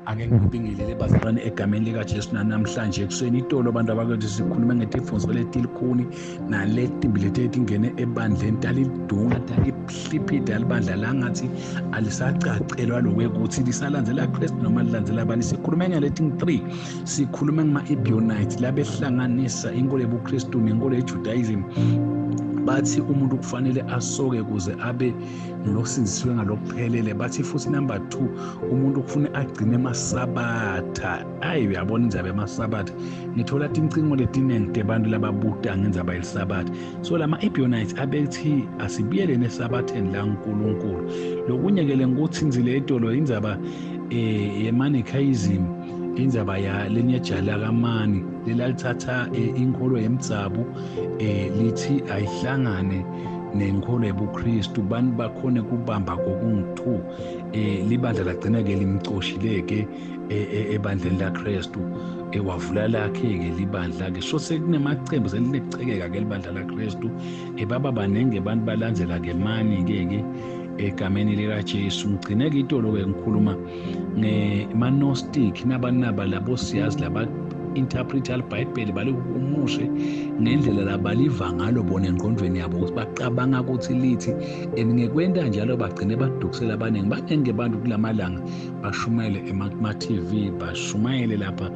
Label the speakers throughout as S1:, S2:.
S1: Ake ngibingelele bazalwane egameni likaJesu namhlanje ekuseni itolo abantu abakwethu sikhuluma ngetifundvo letilikhuni naletimbi letingene ebandleni talidunga talihliphida libandla langathi alisacacelwa lokwekuthi lisalandzela Kristu noma lilandzela abani. Sikhulume ngaleti 3, sikhulume ngama-Ebionites labehlanganisa inkolo yobuKristu nenkolo yeJudaism. Bathi umuntu kufanele asoke kuze abe nosindisiwe ngalokuphelele. Bathi futhi number 2, umuntu kufuna agcine emasabatha. Ayi, uyabona indzaba emasabatha, ngithola tincingo letiningi tebantu lababuta ngendzaba yelisabatha. So lama Ebionites abethi asibuyele nesabatheni la uNkulunkulu. Lokunye ke lengikuthinzile etolo indzaba yeManichaeism, indzaba ya lenyejala kamani lelalithatha inkolo yemdzabu lithi ayihlangane nenkolo yobuKristu, bantu bakhone kubamba kokungu-2. Libandla lagcina-ke limcoshile-ke ebandleni laKristu, wavula lakhe-ke libandla-ke. So sekunemacembu, selinekuchekeka-ke libandla laKristu, baba baningi abantu balandzela-ke mani-ke-ke egameni likaJesu. Ngigcine-ke itolo-ke ngikhuluma nge-Gnostic nabanaba labo siyazi laba interpreta iBhayibheli balihumushe ngendlela labaliva ngalo bona engqondweni yabo, ukuthi bacabanga ukuthi lithi, and ngekwenta njalo bagcine badukisela abaningi. Baningi abantu kulamalanga bashumayele ema-TV, bashumayele lapha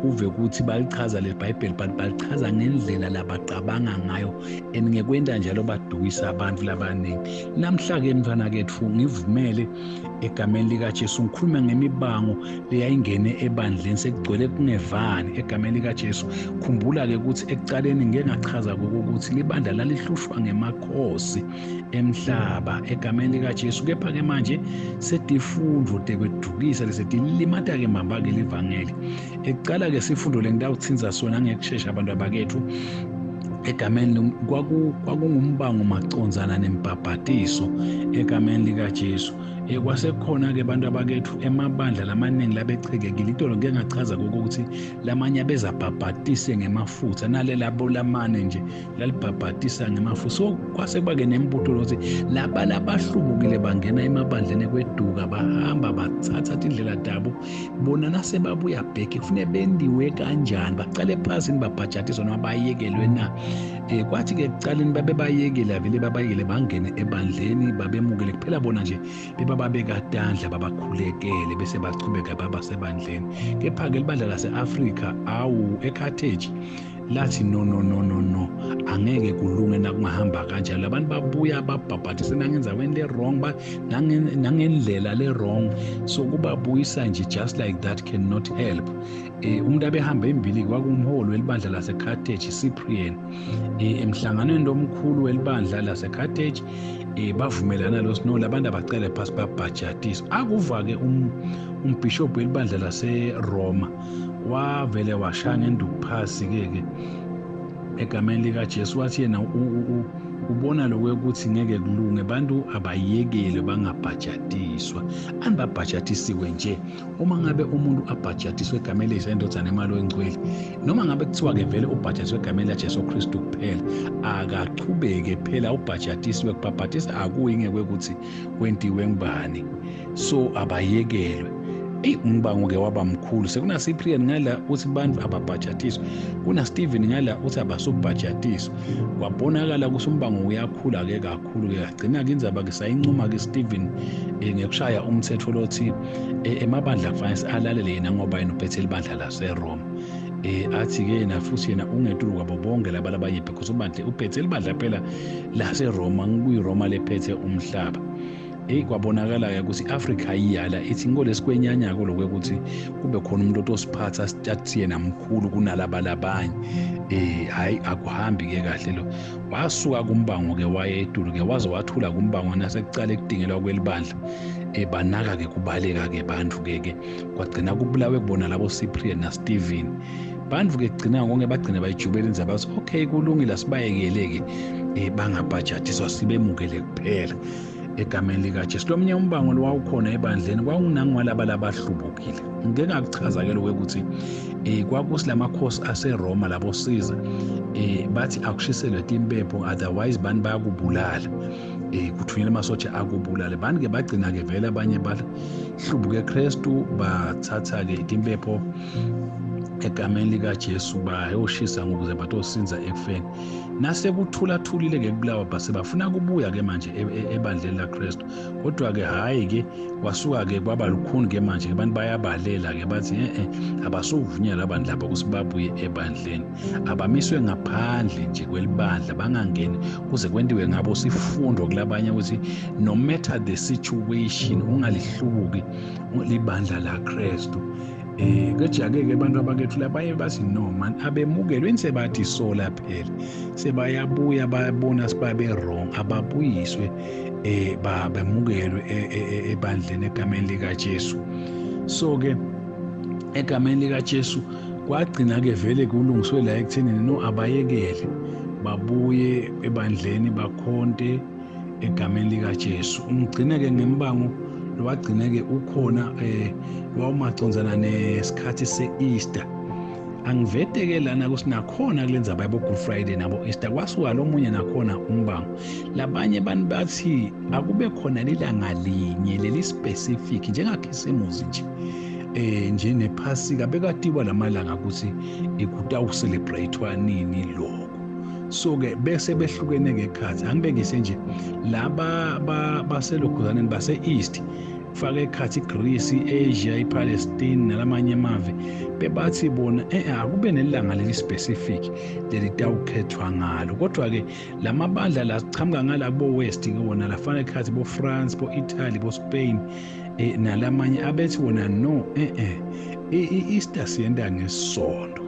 S1: uve ukuthi balichaza le Bhayibheli, but balichaza ngendlela labacabanga ngayo, and ngekwenta njalo badukisa abantu labaningi. Namhla-ke mntwana kethu ngivumele egameni likaJesu ngikhulume ngemibango leyayingene ebandleni sekugcwele kungevani egameni likaJesu. Khumbula-ke ukuthi ekucaleni ngike ngachaza ukuthi libandla lalihlushwa ngemakhosi emhlaba egameni likaJesu, kepha-ke manje setifundvo tekwedukisa lesetilimata-ke mbamba-ke livangeli. Ekucala-ke sifundo lengitawutsinza sona ngekushesha abantu abakethu egameni kwakungumbango macondzana nembhabhatiso egameni likaJesu. Kwasekhona-ke abantu abakethu emabandla lamaningi labechekekile. Itolo ngike ngachaza ukuthi lamanye abezabhabhatise ngemafutha, nale labo lamane nje lalibhabhatisa ngemafutha. So kwase kuba-ke nembuto lokuthi laba labahlubukile bangena emabandleni ekweduka, bahamba bathatha tindlela tabo bona, nasebabuya bheke kufuneka bendiwe kanjani, bacale phasi babhajatiswe noma bayekelwe na. Kwathi-ke ekucaleni babe bayekela vele, babayekele bangene ebandleni babemukele kuphela, bona nje bebababeka tandla babakhulekele bese bachubeka baba sebandleni. Kepha-ke libandla lase-Afrika awu eCarthage lathi no no no no no, angeke kulunge nakungahamba kanjalo. Abantu babuya babhabhatise nangenzaweni le-wrong, nangendlela le-wrong. So kubabuyisa nje just like that cannot help. Umuntu abehamba embili kwakumholi welibandla laseCarthage, Cyprian. Emhlanganweni lomkhulu welibandla laseCarthage bavumelana lo sino labantu abacele phasi babhajatiswe. Akuva-ke umbhishobhi welibandla laseRoma wavele washaya ngenduku phasi-ke ke egameni likaJesu, wathi yena ubona lokho ukuthi ngeke kulunge, abantu abayekele bangabhajatiswa, anibabhajatisiwe nje. Uma ngabe umuntu abhajatiswe egameni leyise, indodana, emali engcwele, noma ngabe kuthiwa-ke vele ubhajatiswe egameni laJesu Kristu kuphela, akachubeke phela ubhajatisiwe. Kubhabhatisa akuyi ngeke ukuthi kwentiwe ngubani, so abayekelwe. Eyi, umbango-ke waba mkhulu. Sekuna-Cyprian ngala uthi bantu ababhajatiswe, kuna-Stephen ngala uthi abasubhajatiswe. Kwabonakala ukuthi umbango uyakhula-ke kakhulu-ke. Kagcina-ke indzaba-ke sayincuma-ke Stephen ngekushaya umthetho lothi emabandla kufanele alalele yena ngoba yena uphethe libandla laseRoma. Athi-ke yena futhi yena ungetulu kwabo bonke laba labanye because ubandla uphethe libandla phela laseRoma, kuyiRoma lephethe umhlaba. Eyi, kwabonakala-ke ukuthi i-Afrika iyala ithi ngolesikwenyanyako lokwekuthi kube khona umuntu otosiphatha athi yena mkhulu kunalaba labanye. Hhayi, akuhambi-ke kahle lo. Wasuka kumbango-ke waye etulu-ke, waze wathula kumbango nasekucala ekudingelwa kwelibandla. Banaka-ke kubaleka-ke bantu-ke ke kwagcina kubulawe kubona labo Cyprian na-Stephen. Bantu-ke kugcina konke bagcina bayijubela indzaba, bathi okay kulungile, asibayekele-ke bangabhajatiswa, sibemukele kuphela egameni likaJesu. Lo mnye umbango lowawukhona ebandleni kwakunangwalaba labahlubukile. Ngike ngakuchaza-ke lokho ukuthi kwakusilamakhosi aseRoma labo Caesar bathi akushiselwe timpepho, otherwise bani bayakubulala. Kuthunyelwa amasotsha akubulale. Bantu ke bagcina ke vele abanye bahlubuke eKristu, bathatha ke impepho egameni likaJesu bayoshisa ngokuze batosinza ekufeni. Nasekuthulathulile ke kubulawa base bafuna kubuya ke manje ebandleni laKristu, kodwa ke hayi ke kwasuka ke kwaba lukhuni ke manje abantu bayabalela ke bathi abasuvunyelwa abantu lapha ukuthi babuye ebandleni, abamiswe ngaphandle nje kwelibandla bangangeni kuze kwentiwe ngabo sifundo kulabanye ukuthi no matter the situation ungalihlubuki libandla laKristu. Kejake-ke abantu abakethu labaye bathi no man abemukelwe insebathi sola phela sebayabuya bayabona sibabe wrong, ababuyiswe babemukelwe ebandleni egameni likaJesu. So ke egameni likaJesu kwagcina ke vele kulungiswe la ekuthenini no abayekele babuye ebandleni bakhonte egameni likaJesu. Ungigcine ke ngembango lwagcine ke ukhona wawumacondzana nesikhathi se-Easter. Angivete ke lana kusinakhona kulenza yabo Good Friday nabo Easter, kwasuka lo munye nakhona umbango. Labanye abantu bathi akube khona lilanga linye leli specific njengakhisimusi nje nje nephasika bekatiwa lamalanga ukuthi ikutawucelebratewa nini lokho. So ke bese behlukene ngekhathi. Angibekise nje laba baselokhuzaneni base East, faka ekhathi iGreece, iAsia, iPalestine nalamanye amave, bebathi bona akube nelanga leli specific lelitawukhethwa ngalo. Kodwa ke lamabandla la sichamuka ngala kubo West ke wona lafana ekhathi bo France, bo Italy, bo Spain nalamanye abethi wona no iEaster siyenda ngesonto.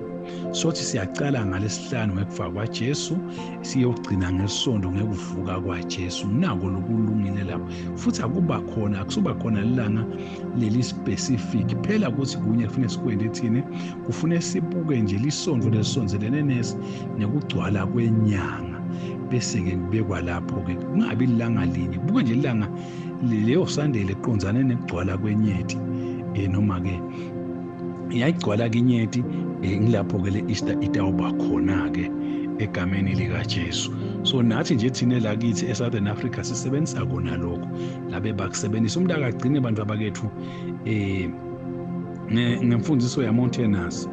S1: Sothi siyacala ngalesihlanu ngekufa kwaJesu siyogcina ngesonto ngekuvuka kwaJesu. Nako lokulungile lapho futhi akuba khona akusuba khona ilanga leli specific phela ukuthi kunye kufanele sikwende thine, kufune sibuke nje lisonto lesonzelene nesi nekugcwala kwenyanga bese ke kubekwa lapho ke kungabi ilanga linye, buke nje ilanga leyo Sunday leqonzane nekugcwala kwenyeti noma ke iyayigcwala kinyeti ngilapho ke le Easter itawuba khona ke egameni likaJesu. So nathi nje thina la kithi eSouthern Africa sisebenzisa kona lokho labe bakusebenzisa. Umuntu akagcine abantu abakethu ngemfundiso ya Montanus.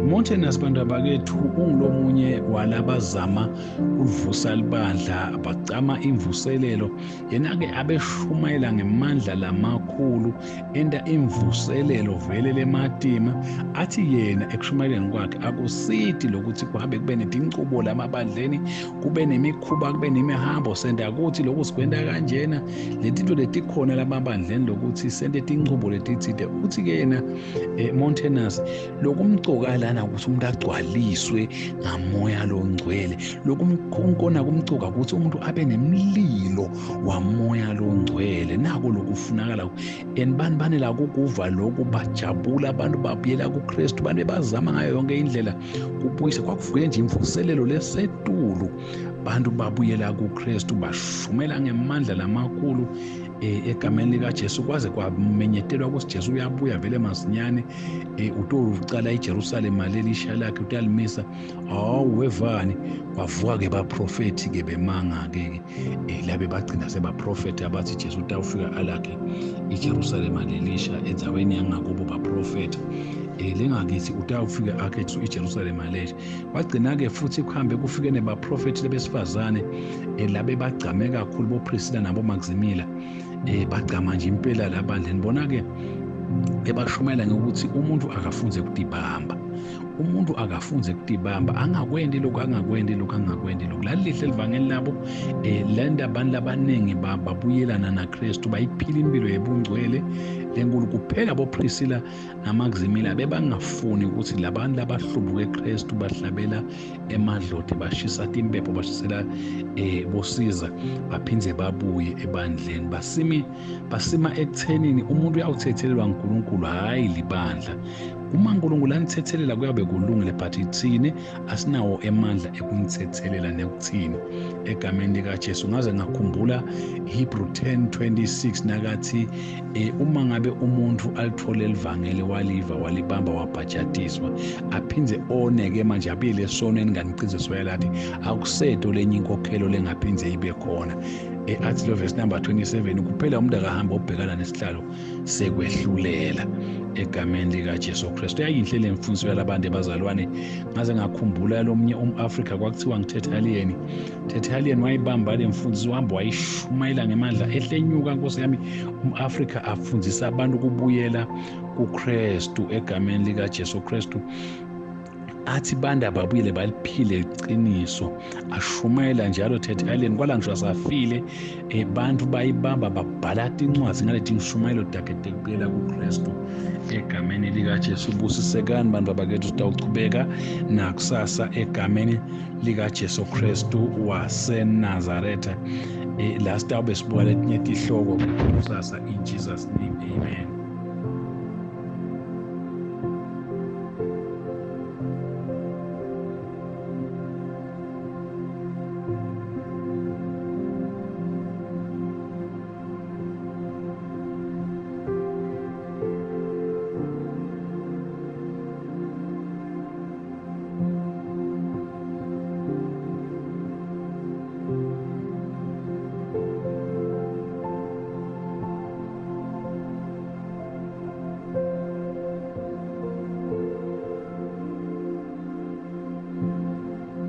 S1: Montanus bantu abakethu ungulomunye walabazama ukuvusa libandla bacama imvuselelo. Yena ke abeshumayela ngemandla lamakhulu enda imvuselelo vele lematima. Athi yena ekushumayeleni kwakhe akusithi lokuthi kuhambe kube netincubo lamabandleni, kube nemikhuba, kube nemihambo senda kuthi lokhu sikwenda kanjena letinto letikhona lamabandleni lokuthi sente tincubo letitsite. Uthi ke yena Montanus lokumcoka lana ukuthi umuntu agcwaliswe ngamoya longcwele, lokumkona kumcoka ukuthi umuntu abe nemlilo wamoya longcwele. Nako lokufunakala and bani banela kukuva lokhu bajabula abantu babuyela kuKristu, abantu bazama ngayo yonke indlela kubuyisa. Kwakuvuke nje imvuselelo lesetulu, bantu babuyela kuKristu bashumela ngemandla lamakhulu egameni likaJesu, kwaze kwamenyetelwa ukuthi Jesu uyabuya vele masinyane. Utokucala iJerusalema lelisha lakhe utalimisa. Hawu wevani kwavuka ke baprofeti ke bemanga ke labe bagcina sebaprofeti abathi Jesu utawufika alakhe iJerusalema lelisha endzaweni yangakubo baprofeti lengakithi utawufika akhe iJerusalema lesha. Bagcina ke futhi kuhambe kufike nebaprofeti lebesifazane labe bagcame kakhulu boPriscilla nabo Maximila, bagcama nje impela labandleni. Bona ke ebashumela ngokuthi umuntu akafunze ukutibamba, umuntu akafunze ukutibamba, angakwendi lokhu, angakwendi lokhu, angakwendi lokhu. Lalihle livangeli labo lenda abantu labaningi babuyelana naKristu bayiphila impilo yebungcwele lenkulu. Kuphela boPriscilla naMaximila bebangafuni ukuthi labantu labahlubuke eKristu bahlabela emadloti bashisa timpepho bashisela bosiza baphindze babuye ebandleni. Basima ekuthenini umuntu uyawuthethelelwa uNkulunkulu, hayi libandla. Uma uNkulunkulu anithethelela kuyabe kulungile, but thine asinawo emandla ekunithethelela nekuthini egameni likaJesu. Ngaze ngakhumbula Hebrew 10:26 nakathi uma ngabe umuntu alithole livangeli waliva walibamba wabhajatiswa aphindze oneke manje abuyele esonweni nganicinze soyalathi akuseto lenye inkokhelo lengaphindze ibe khona. Athi lo verse number 27, kuphela umuntu akahamba obhekana nesihlalo sekwehlulela egameni likaJesu Kristu. Yayinhle le mfundiso yalabantu ebazalwane. Ngaze ngakhumbula lomunye umAfrika kwakuthiwa nguTertullian. Tertullian wayibamba le mfundiso, wahamba wayishumayela ngemandla ehlenyuka, Nkosi yami. UmAfrika afundisa abantu ukubuyela kuKristu egameni likaJesu Kristu. Athi bantu ababuyele baliphile iqiniso. Ashumayela njalo Tertullian kwala ngisho asafile, bantu bayibamba babhala tincwadzi ngaleti nshumayelo takhe tekubuyela kuKristu egameni likaJesu. Busisekani bantu abakethu, sitawuchubeka nakusasa egameni likaJesu Kristu waseNazaretha. La sitawube sibuka letinye tihloko kusasa, in Jesus name, amen.